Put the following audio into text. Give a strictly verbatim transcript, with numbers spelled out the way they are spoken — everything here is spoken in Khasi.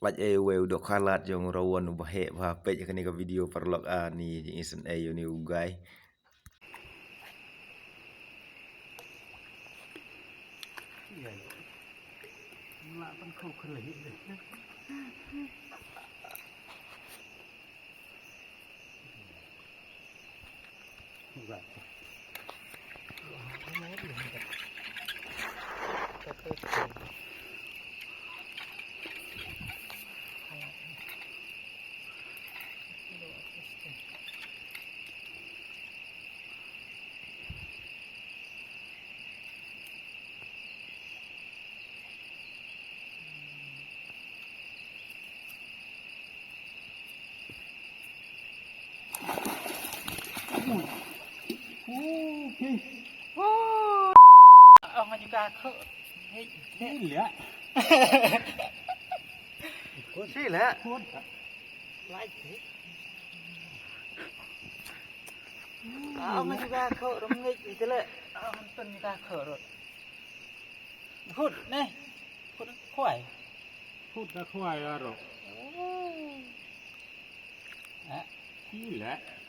Lait ei uwei u dohkha lad jong u rawon uba heh bha, peit ïa kane ka video paralok, ani jingïaseng ei ïa une u guy. Ong nga juga kho. Hei, hei. Sila. Sila. Khut. Lai, hei. Ong nga juga kho, rom ngej, ite le. Ong tun juga kho, ro. Hut, ne. Hut khwai. Hut da khwai, ro. Oh. Eh. Sila.